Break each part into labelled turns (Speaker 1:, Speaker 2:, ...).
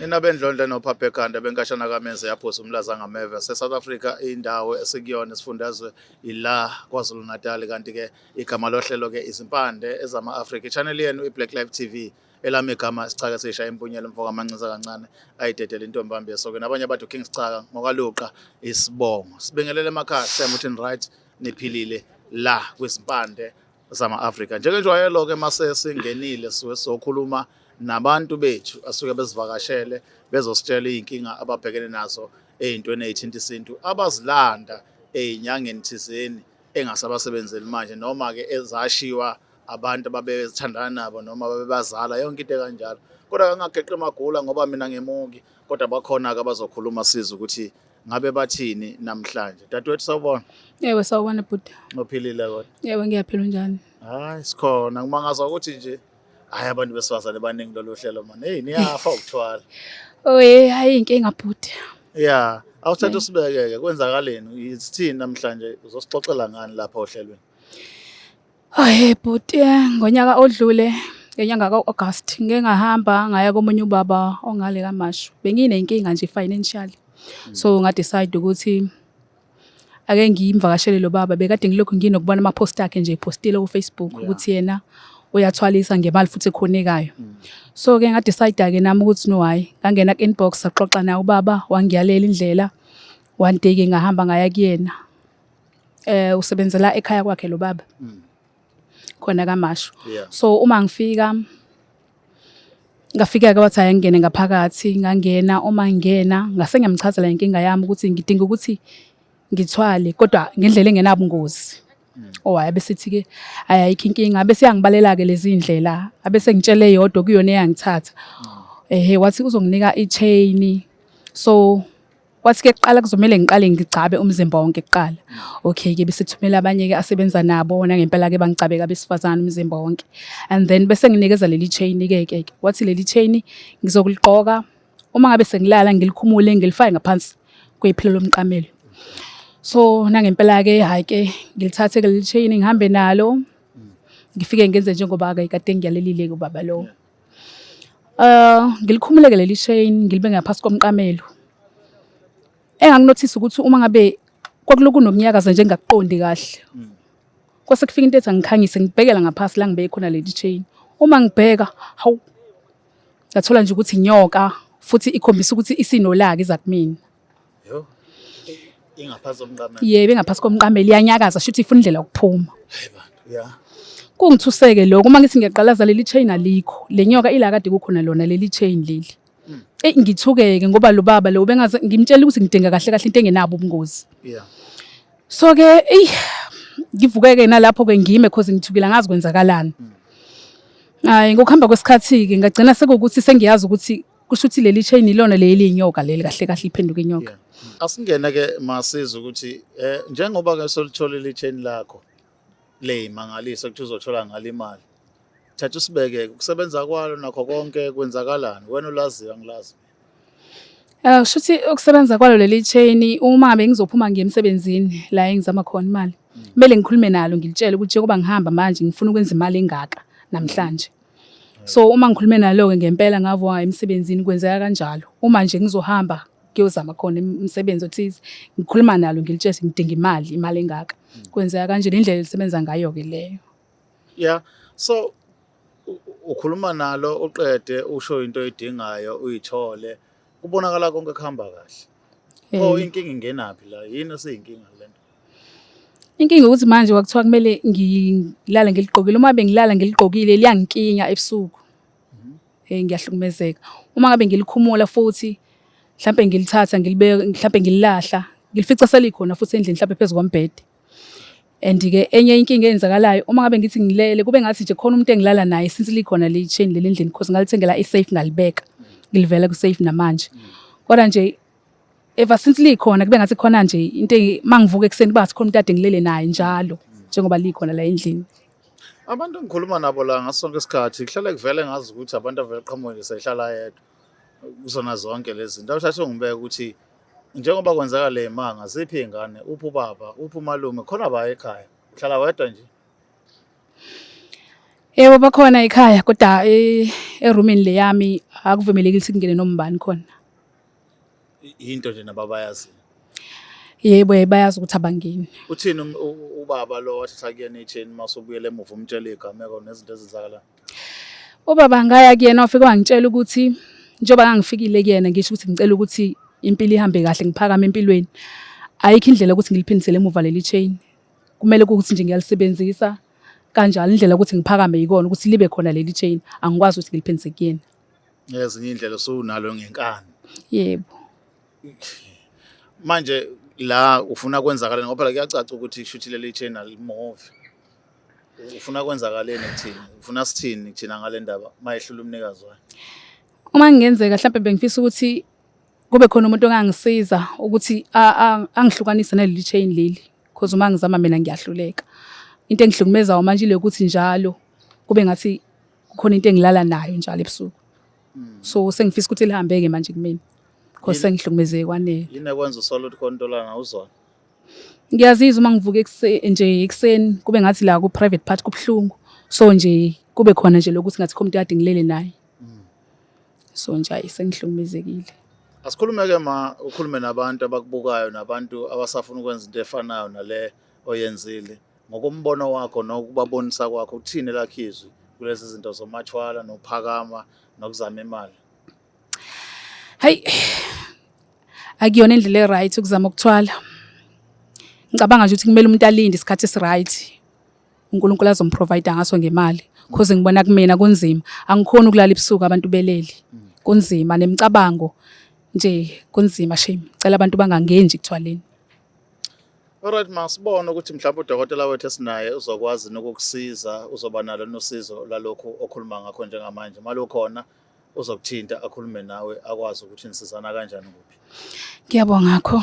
Speaker 1: Nina bendlondle nophapha ekhanda benkashana kaMenzi yaphuza umlaza ngameva se-South Africa, indawo esikuyona isifundazwe ila KwaZulu Natal, kanti-ke igama lohlelo ke izimpande ezama-Afrika, i-channel yenu i-Black Life TV. Elami igama Sichaka sisha impunyelo mfoka amancinza kancane ayidedele intombi hambi esokweni, abanye bathi uKing Sichaka ngokaluqa isibongo. Sibingelele emakhaya, sithemba ukuthi right niphilile la kwizimpande zama-Afrika. Njengenjwayelo-ke mase singenile suke sizokhuluma nabantu bethu asuke bezivakashele bezositshela iy'nkinga ababhekene nazo ey'ntweni ey'thinta isintu abazilanda ey'nyangeni thizeni engasabasebenzeli manje, noma-ke ezashiwa abantu ababethandana nabo noma babebazala, yonke into ekanjalo. Kodwa kangageqi magula ngoba mina ngemuki, kodwa bakhona-ke abazokhuluma size ukuthi ngabe bathini namhlanje. Dadewethu, sawubona.
Speaker 2: Yebo, sawubona bhuti.
Speaker 1: Uphilile kodwa?
Speaker 2: Yebo, ngiyaphila, unjani?
Speaker 1: Hayi, sikhona. Ngimangazwa ukuthi nje hayi abantu besifazane baningi lolu hlelo mani. Hey, niyafa ukuthwala.
Speaker 2: Oye, hayi inkinga bhuti.
Speaker 1: Yeah, awuthatha usibekeke kwenzakaleni? Isithini namhlanje, uzosixoxela ngani lapha ohlelweni?
Speaker 2: Hayi bhuti, ngonyaka odlule ngenyanga ka-August ngike ngahamba ngaya komunye ubaba ongale kaMashu. Benginenkinga nje financially. So nga-decide ukuthi ake ngimvakashele lo baba, bekade ngilokhu nginokubona ama-post akhe nje epostile ku-Facebook ukuthi yena uyathwalisa ngemali futhi ekhonekayo. So ke nga-decide-ke nami ukuthi no hhayi, ngangena ku-inbox saxoxa naye ubaba, wangiyalela indlela. One day ke ngahamba ngaya kuyena. Usebenzela ekhaya kwakhe lo baba. Khona kaMashu. So uma ngifika ngafika-ke wathi hhayi ngingene ngaphakathi, ngangena. Uma ngingena ngase ngiyamchazela inkinga yami ukuthi ngidinga ukuthi ngithwale kodwa ngendlela engenabungozi. Oh hhayi, abesithi-ke hhayi ayikho inkinga, abese eyangibalela-ke lezi ndlela, abese engitshela eyodwa kuyona eyangithatha. Ehhe, wathi uzonginika i-chain. So kwathi-ke kuqala kuzomele ngiqale ngigcabe umzimba wonke kuqala. Okay-ke bese thumela abanye-ke asebenza nabo, nangempela-ke bangigcabe-ke abesifazane umzimba wonke. And then bese nginikeza leli chain-ke ke ke. Wathi leli chain ngizokuligqoka uma ngabe sengilala ngilikhumule ngilifake ngaphansi kwephilo lomqamelo. So nangempela-ke hhayi-ke ngilithathe-ke leli chain ngihambe nalo, ngifike ngenze njengoba-ke kade ngiyalelile-ke ubaba lo. Ngilikhumule-ke leli chain ngilibeke ngaphansi komqamelo. Enganginothisa ukuthi uma ngabe kwakulokhu kunokunyakaza nje engingakuqondi kahle. Kwase kufika into ethi angikhanyise ngibhekela ngaphasi la ngibeke khona leli chain. Uma ngibheka, hawu, ngathola nje ukuthi inyoka futhi ikhombisa ukuthi isinolaka iza kumina.
Speaker 1: Yo. Ingaphansi komqamelo.
Speaker 2: Yebo, ingaphansi komqamelo iyanyakaza, shuthi ifuna indlela yokuphuma.
Speaker 1: Hayi bantu, yeah.
Speaker 2: Kungithuseke lokho uma ngithi ngiyaqalaza leli chain alikho. Le nyoka ila kade kukhona lona leli chain leli. Eyi ngithukeke ngoba lo baba lo bengaze ngimtshela ukuthi ngidinga kahle kahle into engenabo ubungozi. So ke eyi ngivukeke nalapho ke ngime cause ngithukile angazi kwenzakalani. Hayi, ngokuhamba kwesikhathi ke ngagcina sekuwukuthi sengiyazi ukuthi kusho ukuthi leli chain ilona leli inyoka leli kahle kahle iphenduka inyoka.
Speaker 1: Yeah. Asingene ke masiza ukuthi njengoba ke solitholile i-chain lakho le imangaliso ukuthi uzothola ngalo imali. Thatha usibeke ukusebenza kwalo nakho konke kwenzakalani, wena ulaziyo angilazi.
Speaker 2: Kusho ukuthi ukusebenza kwalo leli chain, uma ngabe ngizophuma ngiye emsebenzini la engizama khona imali, kumele ngikhulume nalo ngilitshele ukuthi njengoba ngihamba manje ngifuna ukwenza imali engaka namhlanje. So uma ngikhulume nalo-ke ngempela ngavuka emsebenzini kwenzeka kanjalo. Uma nje ngizohamba kuyozama khona umsebenzi othize, ngikhuluma nalo ngilitshele ngidinga imali, imali engaka. Kwenzeka kanje, indlela elisebenza ngayo-ke leyo.
Speaker 1: Yeah. So ukhuluma nalo uqede usho into oyidingayo uyithole, kubonakala konke kuhamba kahle. Pho inkinga ingenaphi la? Yini esiyinkinga kule nto?
Speaker 2: Inkinga ukuthi manje kwakuthiwa kumele ngilale ngiligqokile. Uma bengilala ngiligqokile liyangikinya ebusuku. Ngiyahlukumezeka. Uma ngabe ngilikhumula futhi mhlampe ngilithatha ngilibeka mhlampe ngililahla, ngilifica selikhona futhi endlini mhlampe phezu kombhede. And-ke enye inkinga eyenzakalayo, uma ngabe ngithi ngilele kube ngathi nje khona umuntu engilala naye since likhona le chain leli endlini, cause ngalithengela i-safe ngalibeka, ngilivela ku-safe namanje. Kodwa nje ever since likhona kube ngathi khona nje into uma ngivuka ekuseni kuba ngathi khona umuntu ade ngilele naye njalo njengoba likhona la endlini.
Speaker 1: Abantu engikhuluma nabo la ngaso sonke isikhathi kuhlale kuvele ngazi ukuthi abantu avele qhamuke nje sehlala yedwa kuzona zonke lezi zinto. Awuthathe ungibeke ukuthi njengoba kwenzeka le manga, ziphi iy'ngane, uphi ubaba, uphi umalume, khona ba ekhaya, uhlala wedwa nje?
Speaker 2: Yebo bakhona ekhaya kodwa erumini le yami akuvumelekile ukuthi kungene noma ubani khona.
Speaker 1: Into nje nababayaziyo.
Speaker 2: Yebo bayazi ukuthi abangeni.
Speaker 1: Uthini ubaba lo wathatha kuyena i-chain uma usubuyela emuva umtshela iy'gameko nezinto ezenzakalayo?
Speaker 2: Ubaba ngaya kuyena wafike wangitshela ukuthi njengoba ngangifikile kuyena ngisho ukuthi ngicela ukuthi impilo ihambe kahle ngiphakame empilweni. Ayikho indlela yokuthi ngiliphindisele emuva leli chain. Kumele ukuthi nje ngiyalisebenzisa kanjalo indlela yokuthi ngiphakame yikona ukuthi libe khona leli chain. Angikwazi ukuthi ngiliphindise kuyena.
Speaker 1: Ezinye iy'ndlela usunalo ngenkani.
Speaker 2: Yebo.
Speaker 1: Manje la ufuna kwenzakaleni ngoba phela kuyacaca ukuthi shuthi leli chain alimuvi. Ufuna kwenzakaleni kuthini? Ufuna sithini kuthina ngale ndaba mayehlula umnikazi wayo?
Speaker 2: Uma kungenzeka mhlawumbe bengifisa ukuthi kube khona umuntu ongangisiza ukuthi angihlukanise naleli chain leli because uma ngizama mina ngiyahluleka. Into engihlukumezayo manje ile ukuthi njalo kube ngathi kukhona into engilala nayo njalo ebusuku. So sengifisa ukuthi lihambeke manje kumina because sengihlukumezeke kwanele.
Speaker 1: Yini ekwenza usole ukuthi khona into olala nayo uzona?
Speaker 2: Ngiyazizwa uma ngivuka nje ekuseni kube ngathi la ku-private part kubuhlungu. So nje kube khona nje lokuthi ngathi khona umuntu kade ngilele naye. So nje ayi sengihlukumezekile.
Speaker 1: Asikhulume-ke ma ukhulume nabantu abakubukayo nabantu abasafuna ukwenza into efanayo nale oyenzile. Ngokombono wakho nokubabonisa kwakho uthini elakho izwi kulezi zinto zomathwala nokuphakama nokuzama imali?
Speaker 2: Hayi akuyona indlela e-right ukuzama ukuthwala. Ngicabanga nje ukuthi kumele umuntu alinde isikhathi esi-right uNkulunkulu azomprovide ngaso ngemali cause ngibona kumina kunzima angikhoni ukulala ebusuku abantu belele kunzima nemicabango nje kunzima shame cela abantu bangangeni nje ekuthwaleni.
Speaker 1: Alright masibone ukuthi mhlawumbe udokotela wethu esinaye uzokwazi nokukusiza uzoba nalo nosizo lalokhu okhuluma ngakho njengamanje malukhona uzokuthinta akhulume nawe akwazi ukuthi nisizana kanjani kuphi.
Speaker 2: Ngiyabonga ngakho.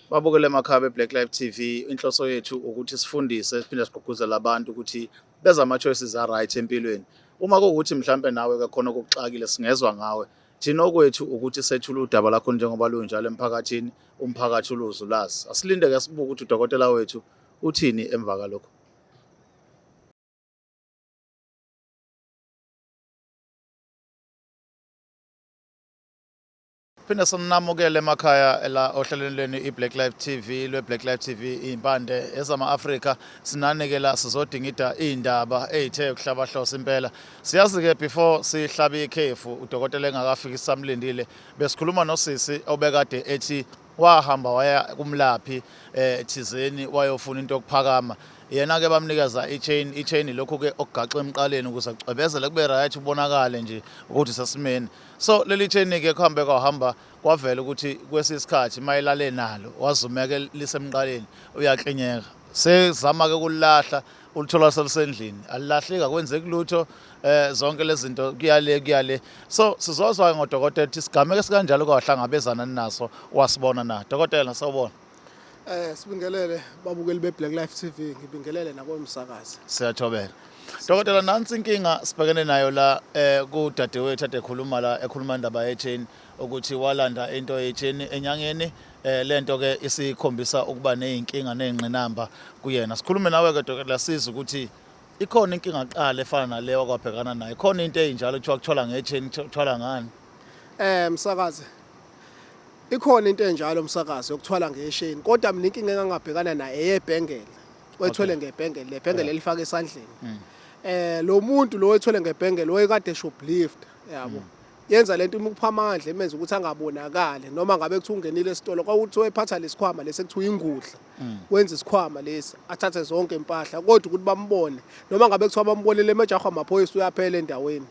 Speaker 1: Babukele emakhaya be-Black Life TV inhloso yethu ukuthi sifundise siphinde sigqugquzele abantu ukuthi benze ama-choices a-right empilweni. Uma kuwukuthi mhlampe nawe ke khona okukuxakile singezwa ngawe. Thina okwethu ukuthi sethule udaba lakho njengoba lunjalo emphakathini, umphakathi uluzwe ulazi. Asilinde ke sibuke ukuthi udokotela wethu uthini emva kalokho. Phinde sinamukele emakhaya la ohlelweni lwenu i-Black Life TV lwe-Black Life TV iy'mpande ezama-Afrika sinanike la sizodingida iy'ndaba ey'the ukuhlabahlosa impela. Siyazi-ke before sihlabe ikhefu udokotela engakafiki sisamlindile besikhuluma nosisi obekade ethi wahamba waya kumlaphi eh thizeni wayofuna into yokuphakama yena ke bamnikeza i-chain i-chain lokhu ke okugaxa emqaleni ukuze acwebezele kube right ubonakale nje ukuthi sesimeni so leli chain ke kuhambe kwahamba kwavela ukuthi kwesisikhathi mayelale nalo wazumeke lisemqaleni uyaklinyeka sezama ke ukulahla ulithola selisendlini alilahleki akwenzeki lutho eh zonke lezi zinto kuyale kuyale so sizozwa ngodokotela ukuthi sigameke sikanjalo kwahlangabezana naso wasibona na dokotela sawubona.
Speaker 3: Sibingelele babukeli be-Black Life TV, ngibingelele nakomsakazi.
Speaker 1: Siyathobela. Dokotela nansi inkinga sibhekene nayo la kudadewethu ade ekhuluma la ekhuluma indaba ye-chain ukuthi walanda into ye-chain enyangeni lento ke isikhombisa ukuba nezinkinga nezingqinamba kuyena. Sikhulume nawe ke dokotela siza ukuthi ikhona inkinga qala efana naleyo akwabhekana nayo. Ikhona into eyinjalo kuthiwa kuthola nge-chain kuthola ngani?
Speaker 3: Msakazi ikhona into enjalo msakazi yokuthwala ngesheni kodwa mina inkinga engangabhekana nayo eyebhengele oyithwele ngebhengele le bhengele elifaka esandleni lo muntu lo oyithwele ngebhengele wayekade shoplift yabo yenza lento imupha amandla imenza ukuthi angabonakali noma ngabe kuthiwa ungenile esitolo kwakuthi wayephatha lesikhwama lesi ekuthiwa ingudla wenza isikhwama lesi athathe zonke impahla kodwa ukuthi bambone noma ngabe kuthiwa bambonile emejahwa amaphoyisa uyaphela endaweni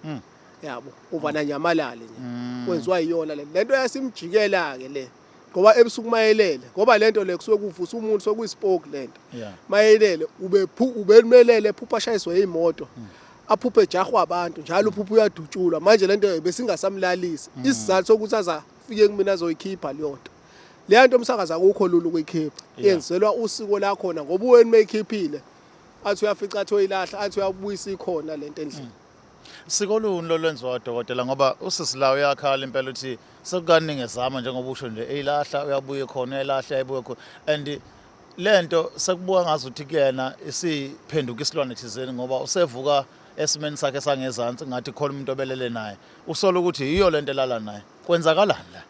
Speaker 3: yabo uvana nyamalale nje kwenziwa yiyona le lento yasimjikela ke le ngoba ebusuku mayelele ngoba lento le kusuke kuvusa umuntu sokuyisipoki lento mayelele ube ubemelele ephupha ashayiswe imoto aphuphe ejahwa abantu njalo uphupha uyadutshulwa manje lento besingasamlalisi isizathu sokuthi azafike kumina azoyikhipha leyo nto leya nto umsakazi akukho lula ukuyikhipha yenzelwa usiko lakhona ngoba uwena mayikhiphile athi uyafica athi uyilahla athi uyabuyisa ikhona lento endlini
Speaker 1: Siko luni lolwenziwa udokotela ngoba usisi la uyakhala impela uthi sekukaningi ezama njengoba usho nje eyilahla uyabuye khona uyayilahla uyayibuye khona and lento sekubuka ngazuthi kuyena isiphenduka isilwane thizeni ngoba usevuka esimeni sakhe sangezansi ngathi khona umuntu obelele naye usola ukuthi yiyo lento elala naye kwenzakalani la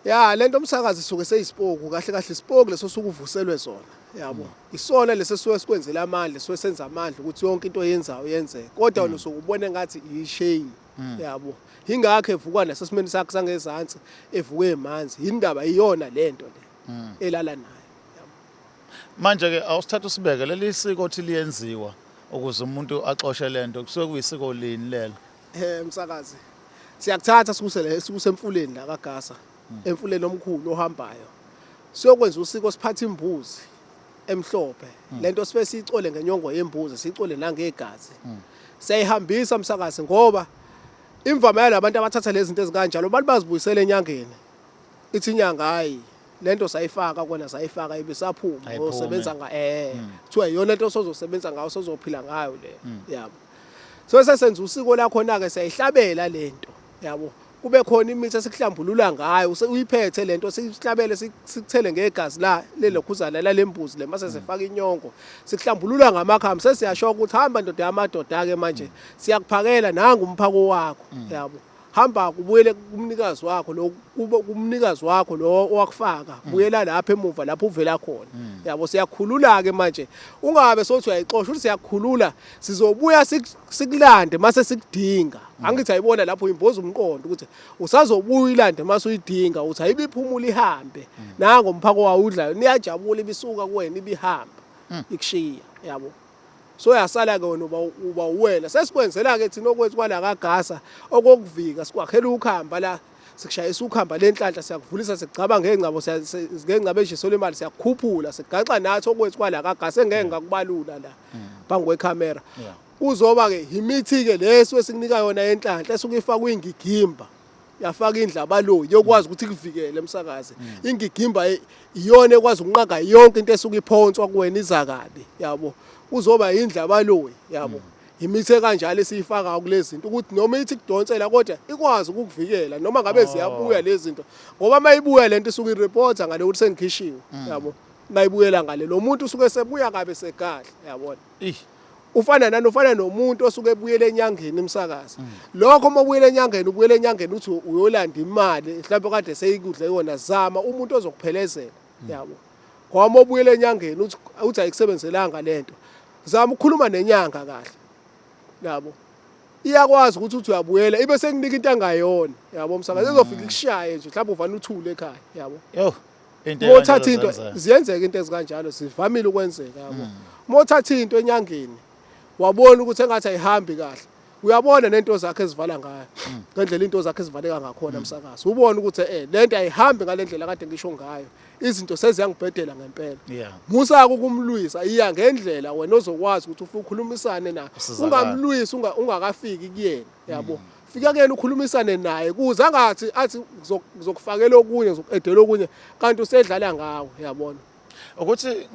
Speaker 3: Ya lento umsakazi isuke seyisipoku kahle kahle isipoku leso suke uvuselwe sona yabo isona leso suke sikwenzela amandla suke senza amandla ukuthi yonke into oyenzayo yenzeke kodwa wena usuke ubone ngathi i-shame yabo ingakho evukwa nasesimeni sakhe sangezansi evuke emanzi yindaba iyona lento le elala nayo yabo.
Speaker 1: Manje ke awusithatha usibeke leli siko othi liyenziwa ukuze umuntu axoshe lento kusuke kuyisiko lini lelo?
Speaker 3: Eh msakazi. Siyakuthatha sikuse le sikuse emfuleni la kaGasa. Emfuleni omkhulu ohambayo. Siyokwenza usiko siphatha imbuzi emhlophe. Lento sife siyicole ngenyongo yembuzi, siyicole nangegazi. Siyayihambisa msakazi ngoba imvama yalabantu abathatha lezi zinto ezikanjalo abantu bazibuyisela enyangeni. Ithi inyanga hayi lento sayifaka kona sayifaka ibisaphuma
Speaker 1: Ayiphume.
Speaker 3: osebenza nga eh kuthiwa iyona into osozosebenza ngayo sozophila ngayo le yabo so sesenza usiko lakhona ke siyayihlabela lento yabo kube khona imithi esikuhlambulula ngayo uyiphethe lento sihlabele sikuthele ngegazi la lelokhuzana lalembuzi le mase sifaka inyongo sikuhlambulula ngamakhambi sesiyasho ukuthi hamba ndoda yamadoda ke manje siyakuphakela nangu umphako wakho yabo hamba kubuyele kumnikazi wakho lo kumnikazi wakho lo owakufaka buyela lapha emuva lapho uvela khona yabo siyakhulula ke manje ungabe sothi uyayixosha uthi siyakhulula sizobuya sikulande mase sikudinga angithi ayibona lapho imboza umqondo ukuthi usazobuya uyilande mase uyidinga uthi ayibiphumula ihambe nango umphako wawudlayo niyajabula ibisuka kuwena ibihamba ikushiya yabo so yasala ke wena uba uba uwena sesikwenzela ke thina okwethu kwala kagasa okokuvika sikwakhela ukhamba la sikushayisa ukhamba lenhlanhla siyakuvulisa sigcaba ngengcabo ngengcabo eshiselwe imali siyakukhuphula sigaxa nathi okwethu kwala kagasa engeke ngakubalula la phambi kwekhamera kuzoba ke imithi ke leso esikunika yona yenhlanhla esuke ifakwe ingigimba yafaka indlabaloyi yokwazi ukuthi ikuvikele emsakazi ingigimba iyona ekwazi ukunqaka yonke into esuke iphonswa kuwena iza kabi yabo kuzoba indlabaloyi yabo imithi ekanjalo esiyifaka kulezi zinto ukuthi noma ithi kudonsela kodwa ikwazi ukukuvikela noma ngabe ziyabuya lezi zinto ngoba mayibuya lento isuke ireporta ngale ukuthi sengikhishiwe yabo mayibuyela ngale lo muntu usuke sebuya kabe segadla yabona ufana nani ufana nomuntu osuke ebuyele enyangeni umsakazi lokho uma ubuyele enyangeni ubuyele enyangeni uthi uyolanda imali mhlawumbe kade seyikudla yona zama umuntu ozokuphelezela yabo ngoba uma ubuyele enyangeni uthi uthi ayikusebenzelanga lento zama ukukhuluma nenyanga kahle yabo iyakwazi ukuthi uthi uyabuyela ibe sekunika into angayona yabo umsakazi izofika ikushaye nje mhlawumbe uvane uthule ekhaya yabo
Speaker 1: yo into
Speaker 3: uma uthatha into
Speaker 1: ekanjalo
Speaker 3: ziyenzeka into ezikanjalo zivamile ukwenzeka yabo uma uthatha into enyangeni wabona ukuthi engathi ayihambi kahle uyabona nento zakhe ezivala ngayo ngendlela into zakhe ezivaleka ngakhona msakazi ubone ukuthi eh lento ayihambi ngalendlela kade ngisho ngayo izinto seziyangibhedela ngempela
Speaker 1: yeah
Speaker 3: musa ukumlwisa iya ngendlela wena ozokwazi ukuthi ufike ukhulumisane naye
Speaker 1: Usizakale.
Speaker 3: ungamlwisi ungakafiki kuyena yabo fika kuyena ukhulumisane naye kuze angathi athi ngizokufakela okunye ngizoku-edela okunye kanti usedlala ngawe yabona
Speaker 1: ukuthi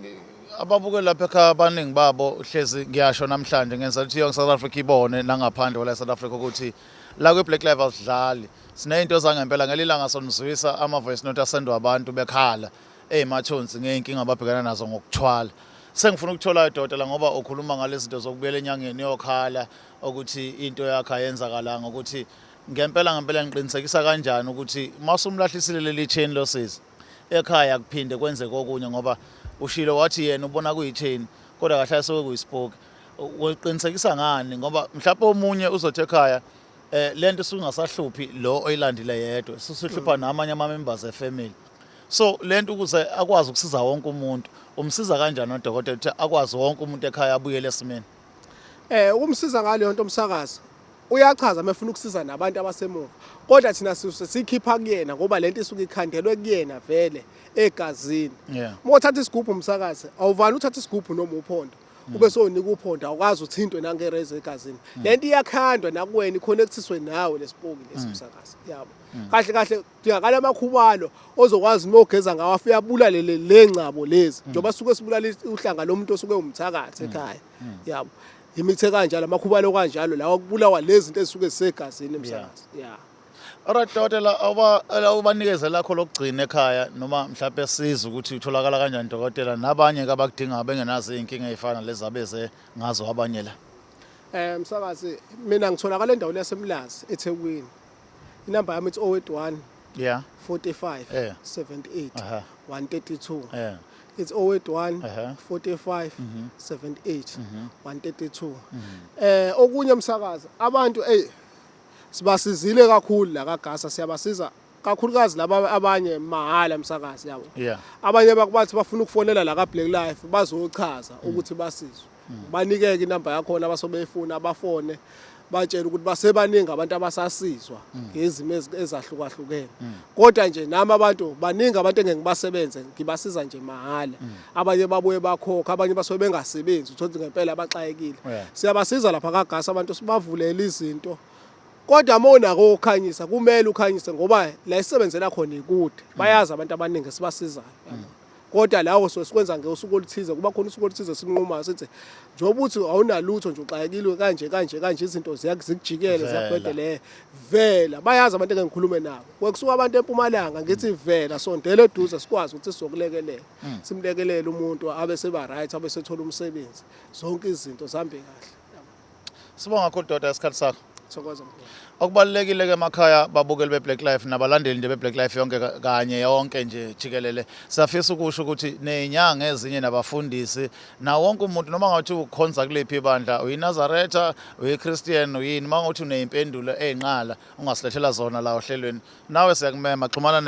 Speaker 1: ababukeli lapha ekhaya abaningi babo hlezi ngiyasho namhlanje ngenza ukuthi yonke South Africa ibone nangaphandle kwala South Africa ukuthi la kwi-Black Live asidlali siney'nto zangempela ngelilanga sonizwisa ama-voice note asendwa abantu bekhala ey'mathonsi ngey'nkinga ababhekana nazo ngokuthwala sengifuna ukuthola dokotela ngoba ukhuluma ngalezi zinto zokubuyela enyangeni yokhala ukuthi into yakhe ayenzakalanga ukuthi ngempela ngempela ngiqinisekisa kanjani ukuthi masumlahlisile leli chain losisi ekhaya kuphinde kwenzeke okunye ngoba ushilo wathi yena ubona kuyi-chain kodwa kahle asuke kuyisipoki uqinisekisa ngani ngoba mhlawumbe omunye uzothi ekhaya eh lento isungasahluphi lo oyilandile yedwa susuhlupha namanye ama members efamily so lento ukuze akwazi ukusiza wonke umuntu umsiza kanjani udokotela ukuthi akwazi wonke umuntu ekhaya abuyele esimeni
Speaker 3: Eh ukumsiza ngaleyo nto umsakazi uyachaza mefuna ukusiza nabantu abasemuva kodwa thina sisuke sikhipha kuyena ngoba lento isuke ikhandelwe kuyena vele egazini
Speaker 1: Yeah.
Speaker 3: uma uthatha isigubhu umsakazi awuvani uthatha isigubhu noma uphondo ube sowunika uphondo awukwazi uthintwe nangereza egazini lento iyakhandwa nakuwena iconnectiswe nawe lesipoki lesi msakazi yabo kahle kahle Kudingakala amakhubalo ozokwazi uma ugeza ngawo afike abulale le ngcabo lezi njengoba suke sibulala uhlanga lomuntu osuke umthakathi ekhaya yabo imithi ekanjalo amakhubalo kanjalo lawa kubulawa lezi zinto ezisuke zisegazini emsakazi ya
Speaker 1: Alright dokotela awuba ubanikeze lakho lokugcina ekhaya noma mhlawumbe siza ukuthi utholakala kanjani dokotela nabanye ke abakudinga bengenazo izinkinga ezifana lezi abeze ngazo abanye la.
Speaker 3: Msakazi, mina ngitholakala endaweni yaseMlazi eThekwini. Inamba yami ithi 081 45 78 132. It's 081 45 78 132. Okunye msakazi, abantu ey sibasizile kakhulu la kaGasa, siyabasiza kakhulukazi laba abanye mahhala msakazi yabo. Abanye bakubathi bafuna ukufonela la ka Black Life bazochaza ukuthi basizwe. Banikeke inamba yakhona abasobeyifuna abafone batshela ukuthi basebaningi abantu abasasizwa ngezimo ezahlukahlukene. Kodwa nje nami abantu baningi abantu engengibasebenze ngibasiza nje mahhala. Abanye babuye bakhokha, abanye basuke bengasebenzi, uthola ukuthi ngempela baxakekile. Siyabasiza lapha kaGasa abantu sibavulele izinto. Kodwa uma unako ukukhanyisa kumele ukhanyise ngoba la esisebenzela khona ikude. Bayazi abantu abaningi esibasizayo. Kodwa lawo so sikwenza ngosuku oluthize, kuba khona usuku oluthize sinqumayo sithi njengoba uthi awunalutho nje uxakekile kanje kanje kanje izinto ziyakujikela ziyakubhedele vela. Bayazi abantu engikhulume nabo. Kwekusuka abantu eMpumalanga ngithi vela sondela eduze sikwazi ukuthi sizokulekelela. Simlekelele umuntu abe seba right abe sethola umsebenzi. Zonke izinto zihambe kahle.
Speaker 1: Sibonga kakhulu doda isikhathi sakho.
Speaker 3: Thokoza mkhulu.
Speaker 1: Okubalulekile ke emakhaya babukeli beBlack Life nabalandeli nje beBlack Life yonke kanye yonke nje jikelele. Siyafisa ukusho ukuthi nezinyanga ezinye nabafundisi na wonke umuntu noma ngathi ukhonza kuliphi ibandla uyiNazaretha uyiChristian uyini uma ngathi unezimpendulo ezinqala ungasilethela zona la ohlelweni nawe siyakumema xhumana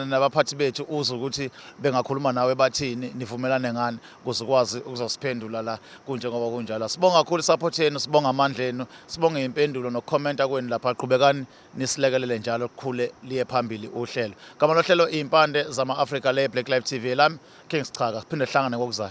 Speaker 1: nabaphathi bethu uzwe ukuthi bengakhuluma nawe bathini nivumelane ngani ukuze ukwazi ukuzosiphendula la kunjengoba kunjalo. Sibonga kakhulu support yenu, sibonga amandla enu, sibonga impendulo nokukhomenta kwenu lapha. Qhubekani nisilekelele njalo kukhule liye phambili uhlelo. Gama lohlelo Impande zama-Afrika le Black Life TV lami King Sichaka. Siphinde sihlangane ngokuzayo.